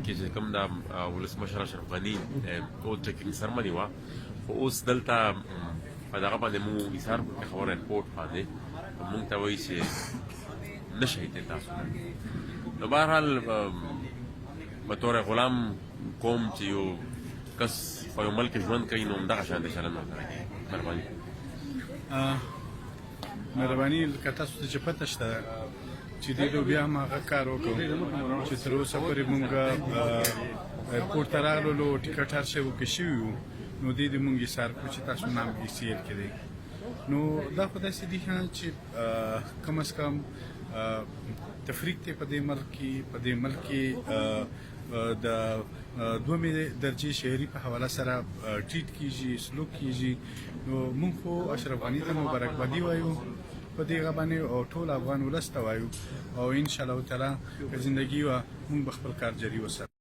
کې چې کوم د ولسمشر اشرف غني او چیکنګ سرمنی وه، خو اوس دلته په دغه باندې موږ ایثار کړو، پېښور ایرپورټ باندې موږ ته وایي چې نشئ تللی تاسو. نو بهرحال به طور غلام قوم چې یو کس په یو ملک کې ژوند کوي، نو همدغه شان دی چلند ورسره کېږي. مهرباني. مهرباني. لکه تاسو ته چې پته شته چې دې دوی بیا هم هغه کار وکړو چې تر اوسه پورې مونږ ایرپورټ ته راغلو، ټیکټ هر شی وکړ شوي وو، نو دې دې مونږ ایسار کړو چې تاسو نام ای سي ایل کې دی. نو دا خو داسې دي چې کم از کم تفریق ته په دې ملک کې د دومې درجه شهري په حواله سره ټریټ کیږي، سلوک کیږي. نو مونږ خو اشرف غني ته مبارکبادي وایو په دې باندې او ټول افغان ولس ته وایو، او ان شاء الله تعالی که زندگی وه، مونږ به خپل کار جاری وساتو.